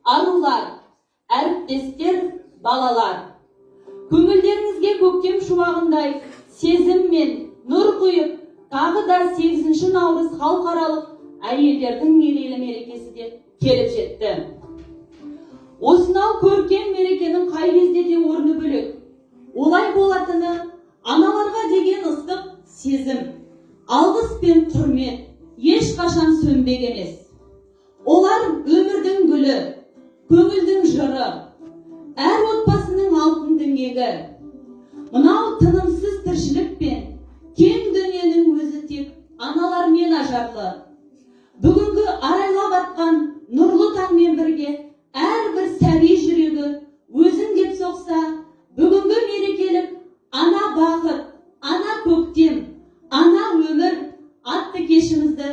Арулар, әріптестер, балалар. Көңілдеріңізге көктем шуағындай сезім мен нұр құйып, тағы да 8 наурыз халықаралық әйелдердің мерейлі мерекесі де келіп жетті. Осынау көркем мерекенің қай кезде де орны бөлек. Олай болатыны аналарға деген ыстық сезім, алғыс пен құрмет ешқашан сөнбек емес. Олар өмірдің гүлі, көңілдің жыры, әр отбасының алтын діңгегі. Мынау тынымсыз тіршілік пен кең дүниенің өзі тек аналармен ажарлы. Бүгінгі арайлап атқан нұрлы таңмен бірге әрбір сәби жүрегі өзің деп соқса, бүгінгі мерекелік «Ана бақыт, ана көктем, ана өмір» атты кешімізді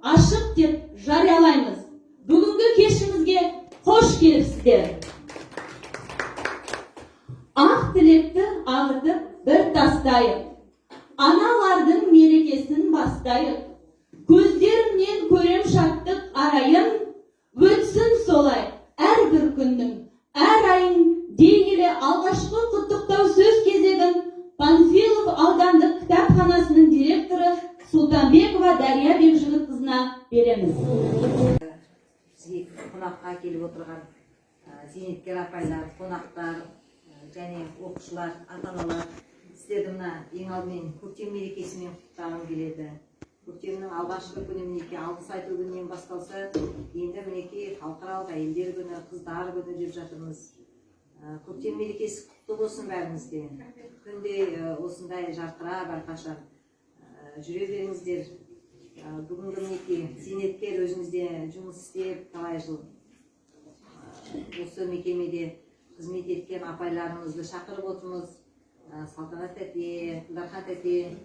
ашық деп жариялаймыз. Бүгінгі кешімізге қош келіпсіздер. Ақ тілекті ағытып бір тастайық, аналардың мерекесін бастайық. Көздеріңнен көрем шаттық арайын, өтсін солай әрбір күннің, әр айың дей келе, алғашқы құттықтау сөз кезегін Панфилов аудандық кітапханасының директоры Сұлтанбекова Дария Бекжігітқызына береміз. Бізге қонаққа келіп отырған зейнеткер апайлар, қонақтар және оқушылар, ата аналар, сіздерді мына ең алдымен көктем мерекесімен құттықтағым келеді. Көктемнің алғашқы күні, мінекей, алғыс айту күнінен басталса, енді, мінекей, халықаралық әйелдер күні, қыздар күні деп жатырмыз. Көктем мерекесі құтты болсын бәріңізге! Күнде осындай жарқырап әрқашан жүре беріңіздер. Бүгінгі, мінекей, зейнеткер, өзіңіз де жұмыс істеп, талай жыл осы мекемеде қызмет еткен апайларымызды шақырып отырмыз. Салтанат тәте, Дархан тәте,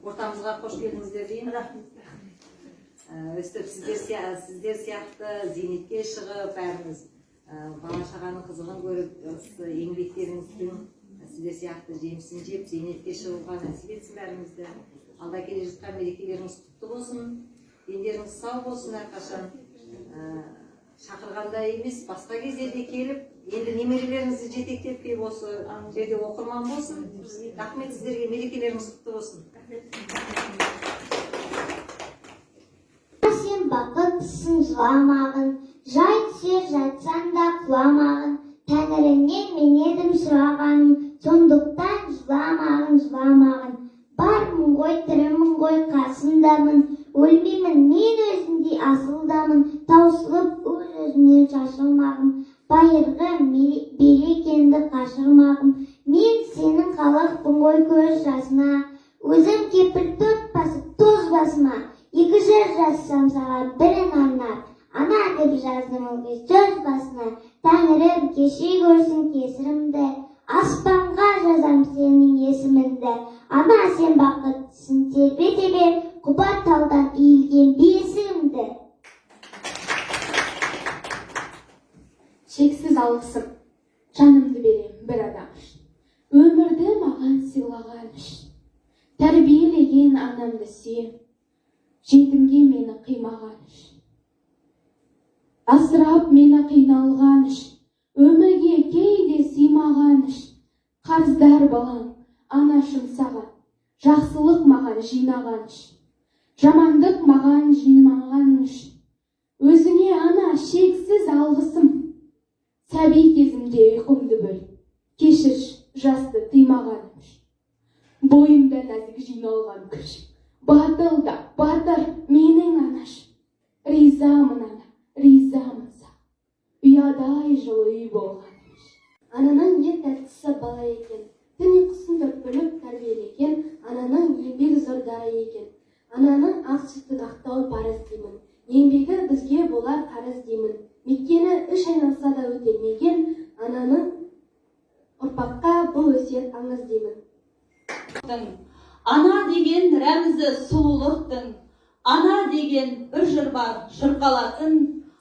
ортамызға қош келдіңіздер деймін. Өстіп сіздер сияқты зейнетке шығып, бәріміз бала шағаның қызығын көріп, осы еңбектеріңіздің сіздер сияқты жемісін жеп, зейнетке шығуға нәсіп етсін бәрімізді. Алда келе жатқан мерекелеріңіз құтты болсын, дендеріңіз сау болсын әрқашан. Шақырғанда емес, басқа кезде де келіп, енді немерелеріңізді жетектеп келіп, осы жерде оқырман болсын. Рахмет сіздерге, мерекелеріңіз құтты болсын! Сен бақыттысың, жыламағын, жай түсер жатсаң да құламағын. Тәңіріңнен мен едім сұрағаным, сондықтан жыламағын, жыламағын. Бармын ғой, тірімін ғой, қасындамын, өлмеймін, мен өзіңдей асылдамын. Таусылып өз өзімнен шашылмағым, байырғы берекеңді қашырмағым. Мен сенің халықпын ғой көз жасына, өзім кепіл төрт басып тоз басыма. Екі жыр жазсам саған, бірін арнап, ана деп жаздым ылғи сөз басына. Тәңірім кеше көрсін кесірімді, аспанға жазам сенің есіміңді. Ана, сен бақыттысың, тербете бер құба талдан иілген бесігімді. Шексіз алғысым, жанымды беремін бір адам үшін, өмірді маған сыйлаған үшін. Тәрбиелеген анамды сүйем, жетімге мені қимаған үшін, асырап мені қиналған үшін, өмірге кейде сыймаған үшін. Қарыздар балаң, анашым, саған, жақсылық маған жинаған үшін, жамандық маған жимаған үшін. Өзіңе, ана, шексіз алғысым. Сәби кезімде ұйқымды бөл, кешірші жасты тыймағаным үшін. Бойымда нәзік жиналған күш, батыл да батыр менің анашым. Ризамын, ана, ризамын саған, ұядай жылы үй болғаның үшін. Ананың ең тәттісі бала екен. Түн ұйқысын төрт бөліп тәрбиелеген ананың еңбегі зор дара екен. Ананың ақ сүтін ақтау парыз деймін. Еңбегі бізге болар қарыз деймін. Меккені үш айналса да өтелмеген ананың ұрпаққа бұл өсиет аңыз деймін. Ана деген рәмізі сұлулықтың, ана деген бір жыр бар шырқалатын,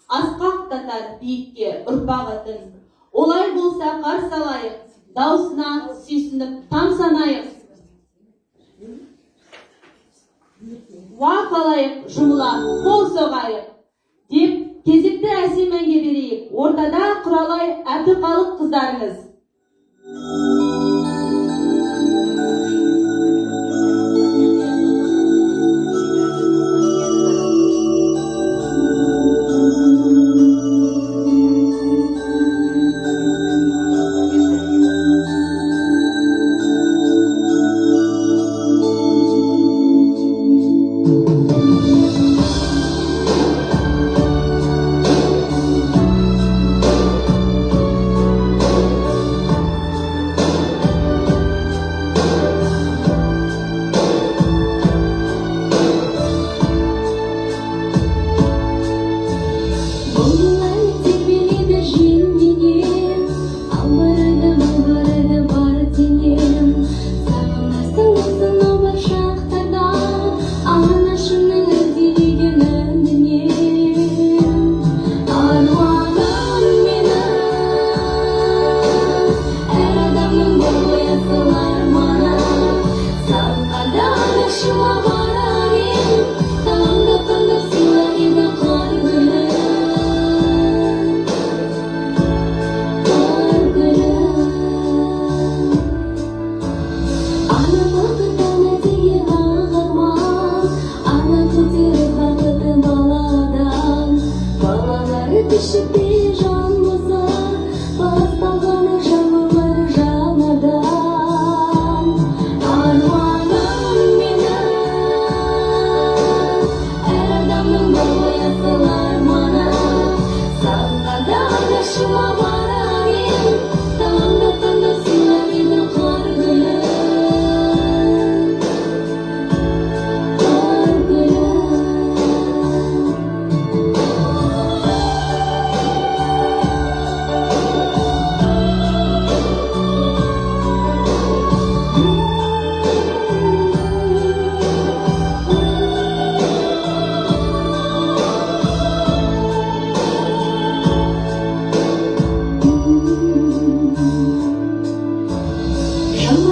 асқақтатар биікке ұрпақ атын. Олай болса, қарсы алайық, даусына сүйсініп тамсанайық, уақалайық, жұмыла қол соғайық деп кезекті әсем әнге берейік. Әбдіқалық қыздарыңыз. Бұлбұлдар тербеледі желменен, Албырады, балбырады бар денем. Сағынасың осынау бір шақтарда, Анашымның әлдилеген әнінен. Арманым менің, әр адамның бар ғой асыл арманы. Сағынғанда анашыма барар едім, Таңдап таңдап сыйлар еді қар гүлін. Қар гүлін. Ана бақыты, ана деген ақ арман, Ана көтеріп бақыты баладан. Балалары кішіпейіл жан болса, Басталғаны жан өмірі жаңадан. Арманым менің, әр адамның бар ғой асыл арманы. Сағынғанда анашыма барар едім, Таңдап таңдап сыйлар едім қар гүлін. Қар гүлін. Жан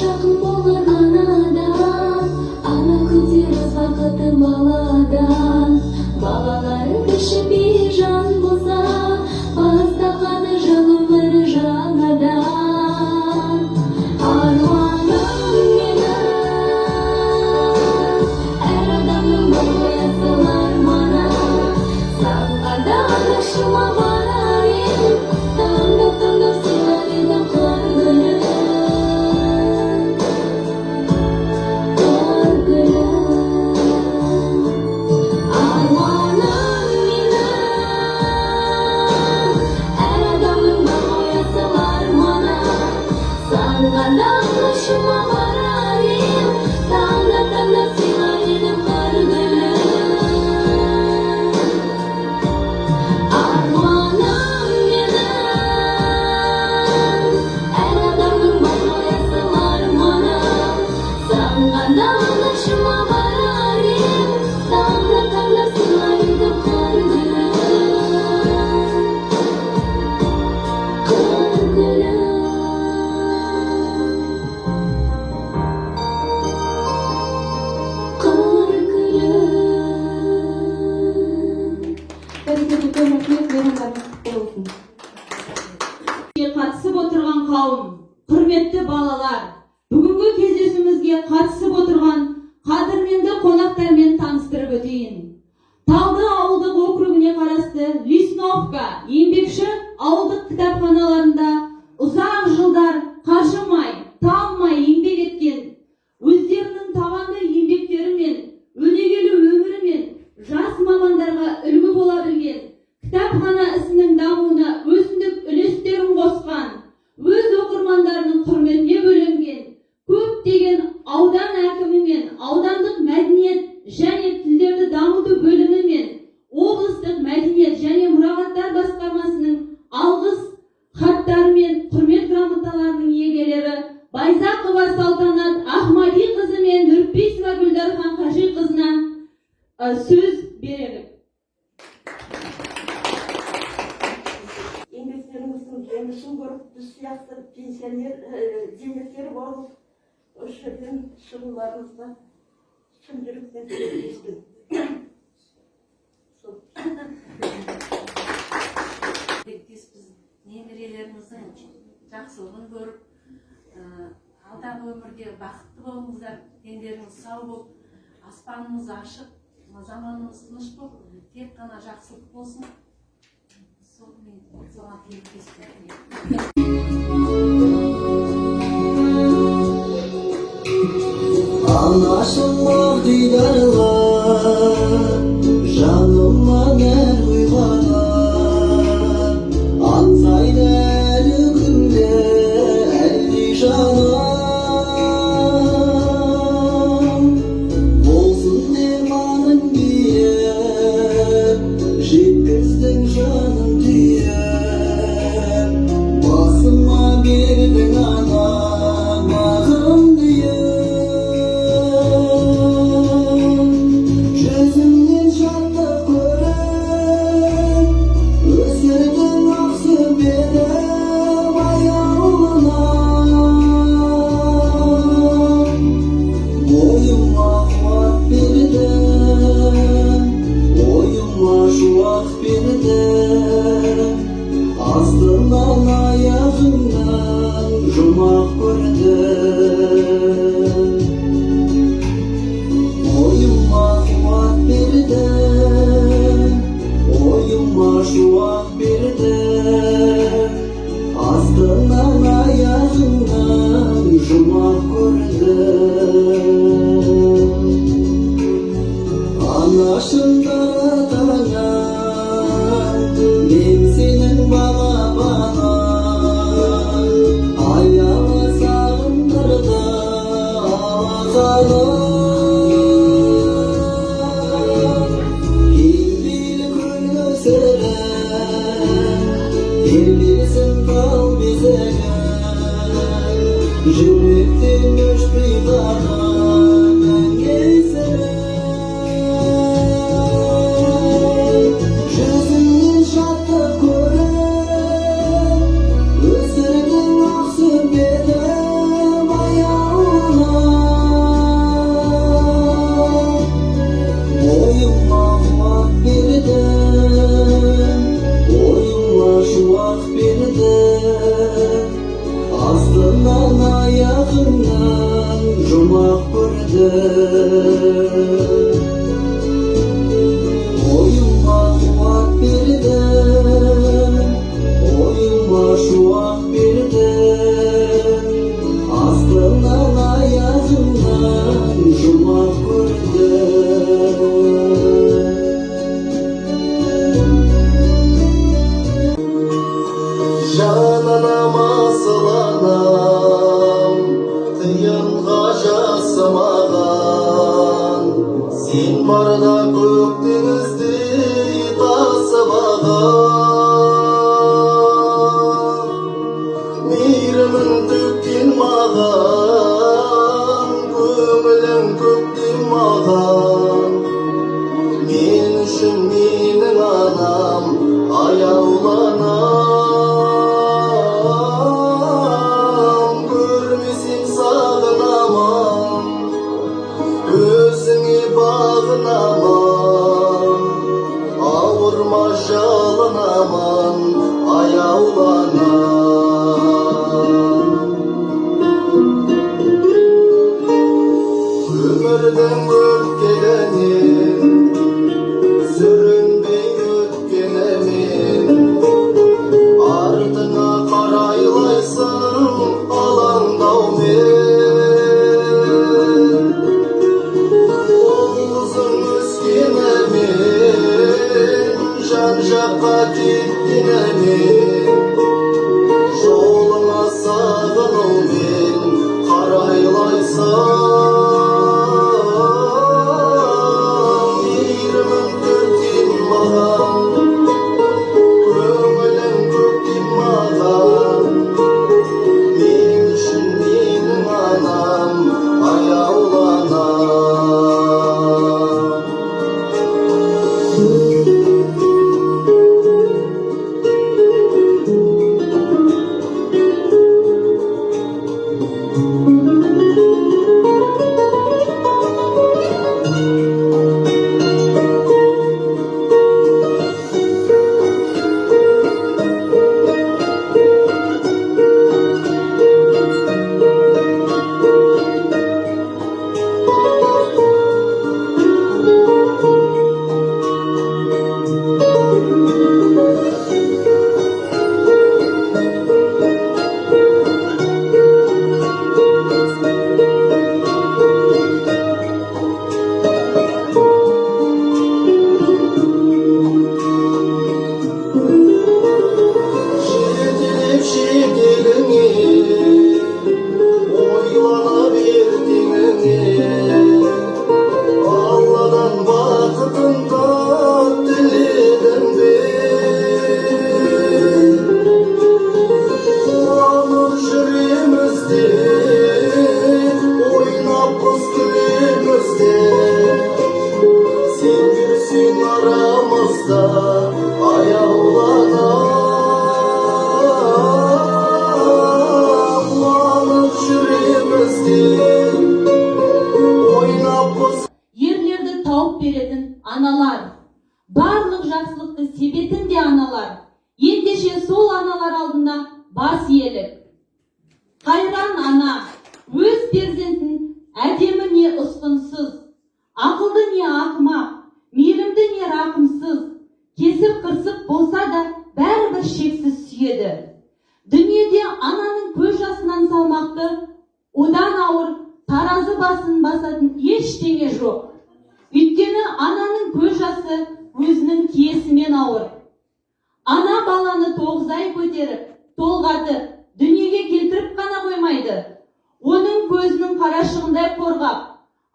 жақын болған анадан, Ана көтеріп бақытын баладан. Балалары кішіпейіл жан болса, Басталғаны жан өмірі жаңадан. Арманым менің, әр адамның бар ғой асыл арманы. Сағынғанда анашыма барар едім, Таңдап таңдап сыйлар едім қар гүлін. Қар гүлін. Арманым менің, әр адамның бар ғой асыл арманы. Сағынғанда анашыма барар едім, Таңдап таңдап сыйлар едім қар гүлін. Арманым менің, әр адамның бар ғой асыл арманы. Сағынғанда анашыма барар едім, Таңдап таңдап сыйлар едім қар гүлін. Қар гүлін. Қар гүлін. Бәріңізге үлкен рахмет, мейрамдарыңыз құтты болсын. Қатысып отырған қауым, құрметті балалар, бүгінгі кездесуімізге қатысып отырған қадірменді қонақтармен таныстырып өтейін. Талды ауылдық округіне қарасты Лесновка, Еңбекші ауылдық кітапханаларында ұзақ жылдар қажымай, талмай еңбек еткен, өздерінің табанды еңбектерімен, өнегелі өмірімен жас мамандарға үлгі бола білген, кітапхана ісінің дамуына өзіндік үлестерін қосқан, өз оқырмандарының құрметіне бөленген, көптеген аудан әкімі мен аудандық мәдениет және тілдерді дамыту бөлімі мен облыстық мәдениет және мұрағаттар басқармасының алғыс хаттары мен құрмет грамоталарының иегерлері Байзақова Салтанат Ахмадиқызы мен Нүрпейісова Гүлдархан Қажиқызына сөз беремін. Еңбектеріңіздің жемісін көріп, біз сияқты пенсионер, зейнеткер болып осы жерден шығуларыңызға шын жүректен тілектеспін. Сол. Тілектеспіз. Немерелеріңіз Өздеріңіздің жақсылығын көріп, алдағы өмірде бақытты болыңыздар, дендеріңіз сау болып, аспанымыз ашық, заманымыз тыныш болып, тек қана жақсылық болсын. Сол мен соған тілектеспін. Анашым ақ дидарлы, жаныма нәр құйғаны, аңсайды әлі күнде әлди жаным. Болсын деманың биік, жеткіздің жанын түйіп, басыма бердің ана бағымды иіп. Жүзіңнен шаттық көріп, өсірдің ақ сүт беріп аяулынан. Бойыма қуат бердің, ойыма шуақ бердің, астынан аяғыңнан жұмақ көрдім. Бойыма қуат бердің, ойыма шуақ бердің, астынан аяғыңнан жұмақ көрдім. Анашым, дара таңым, мен сенің балапаның, аялы сағындырды алақаным. Кеңпейіл көл көсірің, тербелсін тал бесігің, жүректен өшпей ғана мәңгі есімің. Жүзіңнен шаттық көріп, өсірдің ақ сүт беріп аяулынан. Бойыма қуат бердің, ойыма шуақ бердің, астынан аяғыңнан жұмақ көрдім. Бойыма қуат бердің, ойыма шуақ бердің, астынан аяғыңнан жұмақ көрдім. Жан анам, асыл анам, қиынға жасымаған, сен барда көк теңіздей тасып ағам. Мейірімін төккен маған, көңілің көктем маған, мен үшін менің анам, аяулы анам. Көрмесем сағынамын, өзіңе бағынамын, ауырма, жалынамын, аяулы анам. Өмірдің өткелінен сүрінбей өткенімен, артыңа қарайлайсың алаңдаумен. Ұл қызың өскенімен, жан жаққа кеткенімен, жолыңа сағынумен қарайлайсың. Мейірімің төккен маған, көңілің көктем маған, мен үшін менің анам, аяулы анам. Ендеше сол аналар алдында бас иелік. Қайран ана, өз перзентін әдемі не ұсқынсыз, ақылды не ақымақ, мейірімді не рақымсыз, кесіп қырсық болса да бәрібір шексіз сүйеді. Дүниеде ананың көз жасынан салмақты, одан ауыр таразы басын басатын ештеңе жоқ. Өйткені ананың көз жасы өзінің киесімен ауыр. Ана баланы 9 ай көтеріп, толғатып, дүниеге келтіріп қана қоймайды. Оның көзінің қарашығындай қорғап,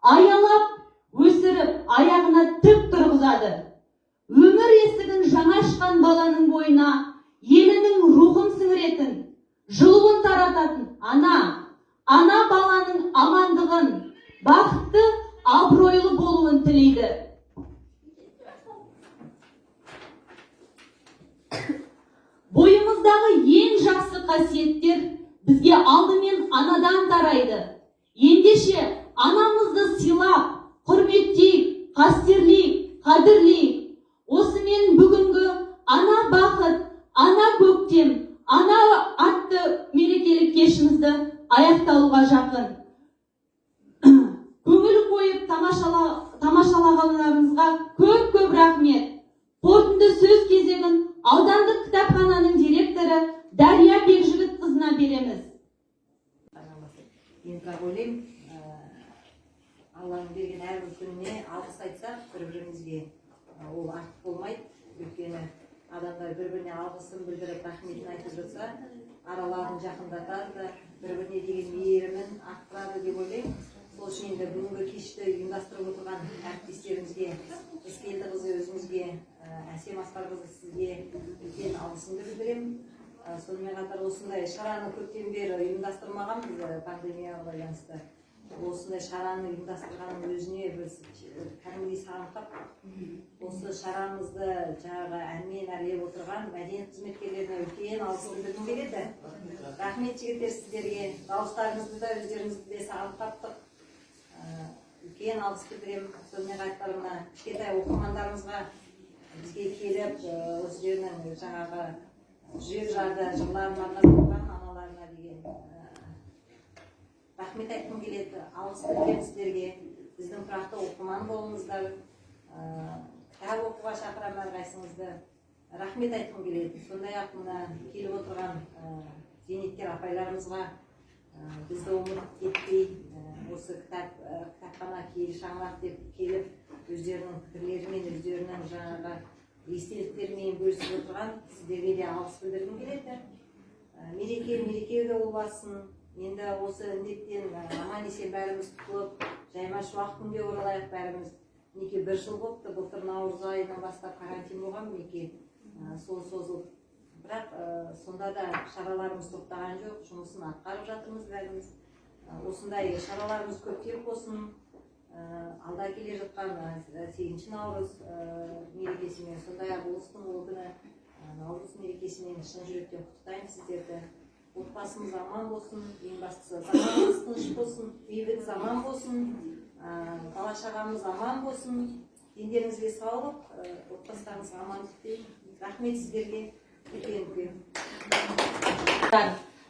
аялап, өсіріп, аяғына тік тұрғызады. Өмір есігін жаңа ашқан баланың бойына елінің рухын сіңіретін, жылуын тарататын ана, ана баланың амандығын, бақытты, абыройлы болуын тілейді. Бойымыздағы ең жақсы қасиеттер бізге алдымен анадан тарайды. Ендеше анамызды сыйлап, құрметтейік, қастерлейік, қадірлейік. Осымен бүгінгі ана бақыт, ана көктем, ана атты мерекелік кешімізді аяқталуға жақын. Көңіл қойып тамашалағандарыңызға көп-көп рахмет. Қорытынды сөз кезегін аудандық кітапхананың директоры Дария Бекжігіт қызына береміз. Мен бірақ ойлаймын, Алланың берген әрбір күніне алғыс айтсақ, бір-бірімізге ол артық болмайды. Өйткені адамдар бір-біріне алғысын білдіріп, рахметін айтып жатса, араларын жақындатады, бір-біріне деген мейірімін арттырады деп ойлаймын. Сол үшін енді бүгінгі кешті ұйымдастырып отырған әріптестерімізге, Ескелді қызы өзіңізге, Әсем Асқарқызы сізге үлкен алғысымды білдіремін. Сонымен қатар осындай шараны көптен бері ұйымдастырмағанбыз, пандемияға байланысты. Осындай шараны ұйымдастырғанның өзіне біз кәдімгідей сағынып қалдық. Осы шарамызды жаңағы әнмен әрлеп отырған мәдениет қызметкерлеріне үлкен алғыс білдіргім келеді. Рахмет жігіттер сіздерге, дауыстарыңызды да өздеріңізді де сағынып қалдық. Үлкен алғыс білдіремін. Сонымен қатар мына кішкентай оқырмандарымызға бізге келіп, өздерінің жаңағы жүрек жарды жырларын арнап отырған аналарына деген рахмет айтқым келеді, алғыс білдіремін сіздерге. Біздің тұрақты оқырман болыңыздар, кітап оқуға шақырамын әрқайсыңызды. Рахмет айтқым келеді. Сондай-ақ мына келіп отырған зейнеткер апайларымызға бізді ұмытып кетпей, осы кітапхана киелі шаңырақ деп келіп, өздерінің пікірлерімен, өздерінің жаңағы естеліктерімен бөлісіп отырған сіздерге де алғыс білдіргім келеді. Мереке мерекеге ұласын. Енді осы індеттен аман есен бәріміз құтылып, жайма шуақ күнге оралайық бәріміз. Мінекей бір жыл болыпты, былтыр наурыз айынан бастап карантин болған, мінекей сол созылып. Бірақ сонда да шараларымыз тоқтаған жоқ, жұмысын атқарып жатырмыз бәріміз. Осындай шараларымыз көптеп болсын. Алда келе жатқан 8 наурыз мерекесімен, сондай-ақ ұлыстың ұлы күні наурыз мерекесімен шын жүректен құттықтаймын сіздерді. Отбасымыз аман болсын, ең бастысы заманымыз тыныш болсын, бейбіт заман болсын, бала шағамыз аман болсын. Дендеріңізге саулық, отбасыларыңызға амандық тілеймін. Рахмет сіздерге үлкен үлкен.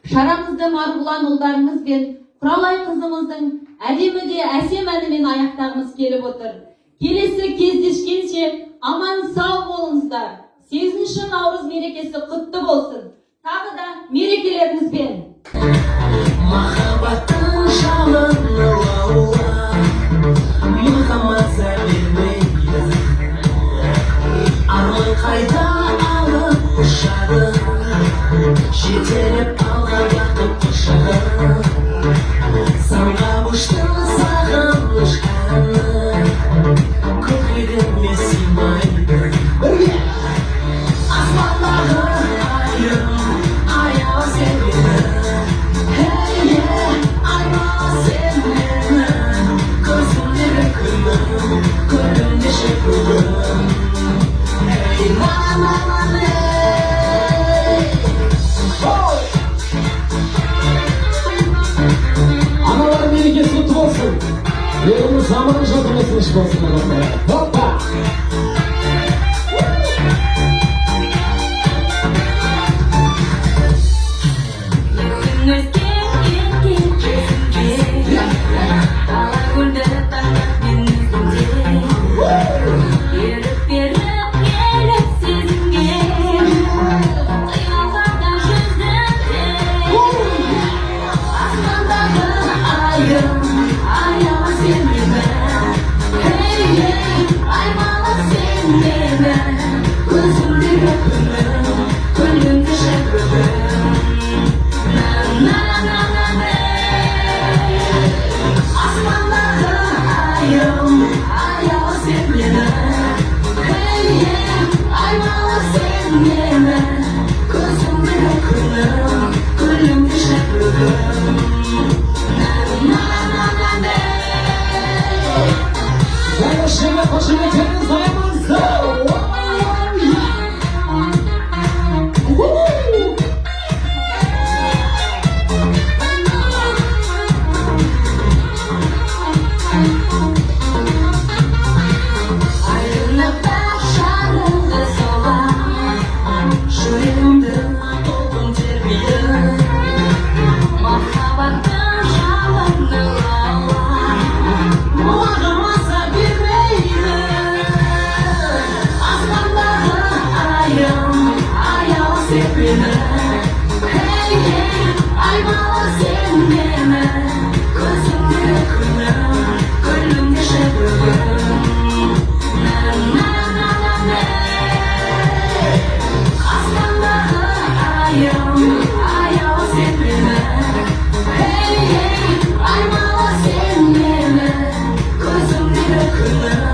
Шарамызды Марғұлан ұлдарыңыз бен Құралай қызымыздың әдемі де әсем әнімен аяқтағымыз келіп отыр. Келесі кездескенше аман сау болыңыздар. 8 наурыз мерекесі құтты болсын. Тағы да мерекелеріңізбен. Махаббаттың жалыны лаулап, махаббат бермейді. Арман қайда алып ұшады, жетелеп алға бақыт құшағы. Самғап ұшты сағыныш әні, көкірегіме сыймайды. Бірге! Аспандағы айым, аяла сен мені. Ей, аяла сен мені. Көзімдегі күнім, көлімдеші бүгін. Ей, ла ла ла лей. Ой! Аналар мерекесі құтты болсын. Еліміз аман, жұртымыз тыныш болсын. Хоппа! сен мені. Хей, хей, аймала сен мені. Көзімдегі күнім, күлімдеші бүгін. На на на на на. Аспандағы айым, аяулы сен мені. Хей, хей, аймала сен мені. Көзімдегі күнім.